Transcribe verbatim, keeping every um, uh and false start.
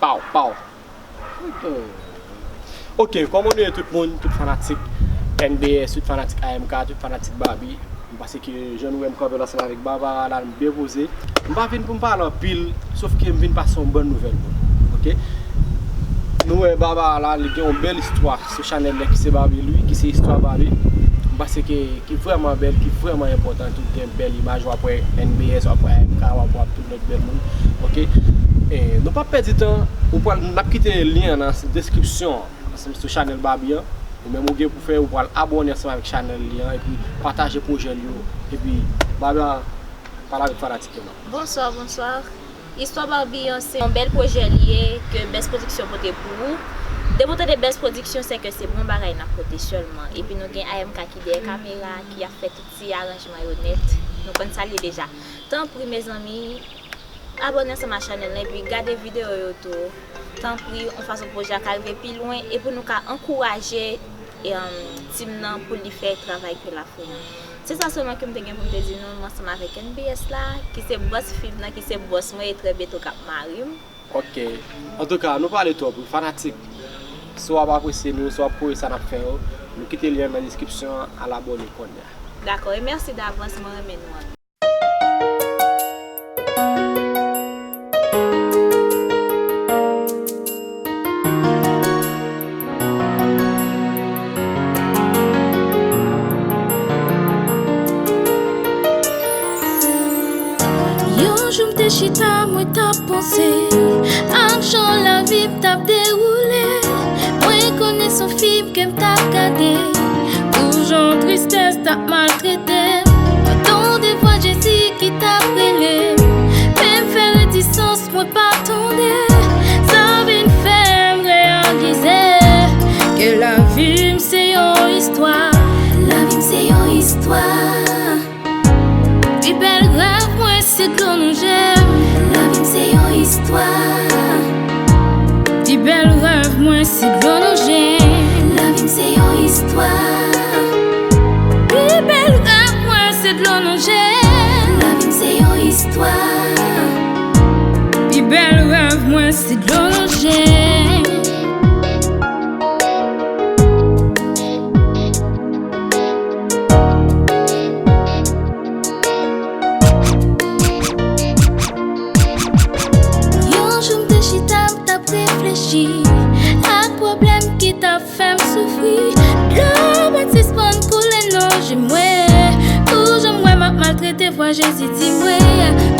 Pow, pow. Ok, kòman nou ye tout moun, tout fanatik N B S, tout fanatik A M K, tout fanatik Barbie? M panse ke jan nou wè m kanpe la ansanm avèk Barbara la, m byen poze. M pa vin pou m pale anpil, sof ke m vin pase yon bòn nouvèl pou nou. Ok? Nou wè Barbara la, li gen yon bèl istwa sou chanèl la ki se Barbie Louis, ki se istwa Barbie. M panse ke, ki vrèman bèl, ki vrèman enpòtan, ki gen bèl imaj, w ap wè N B S, w ap wè A M K, w ap wè tout lòt bèl moun. Ok? E, nou p ap pèdi tan, ou pral, n ap kite lyen an nan deskripsyon an, ansanm sou chanèl Barbie an. Ou menm ou gen pou fè, ou pral abòne ansanm avèk chanèl li an, epi pataje pwojè l yo, epi Barbara, pale avèk fanatik yo non. Bonswa, bonswa. Istwa Barbie an se yon bèl pwojè li ye ke Best Production pote pou ou. Depi w tande Best Production, se ke se bon bagay n ap pote sèlman. Epi nou gen A M K ki dèyè kamera, ki ap fè tout ti aranjman yo nèt. Nou konn sa l ye deja. Tanpri, mezanmi, abòne ansanm ak chanèl la, epi gade videyo yo tou. Tanpri, yon fason pwojè a ka rive pi lwen, e pou nou ka ankouraje, e, um, team nan pou li fè travay ke l ap fè an. Se sa sèlman ke m te gen pou m te di nou, m ansanm avèk N B S la, ki se bòs fi m nan, ki se bòs mwen, e trè byento k ap mari m. Ok. Antouka, nou pale twòp, wi, fanatik. Si w ap apresye nou, si w ap kore sa n ap fè yo, nou kite lyen nan deskripsyon an, al abòne kounye a. Dakò, e mèsi davans, mwen renmen nou anpil. Yon jou m te chita, mwen t ap panse ak jan lavi m t ap dewoule. Mwen konnen se yon fim ke m t ap gade, pou jan tristès t ap maltrete m. Mwen tande vwa Jezi ki t ap rele m, men m fè retisans, mwen pa tande. Sa vin fè m reyalize ke lavi m se yon istwa. Lavi m se yon istwa. Pi bèl rèv mwen se dlo nan je m. Lavi m se yon istwa. Pi bèl rèv mwen se dlo nan je m. Lavi m se yon istwa. Pi bèl rèv mwen se dlo nan je m. Lavi m se yon istwa. Pi bèl rèv mwen se dlo nan je m. Yon jou m te chita, m t ap reflechi ak pwoblèm ki t ap fè m soufri. Dlo pa t sispann koule nan je mwen. Pou jan m wè m ap maltrete, vwa Jezi di mwen,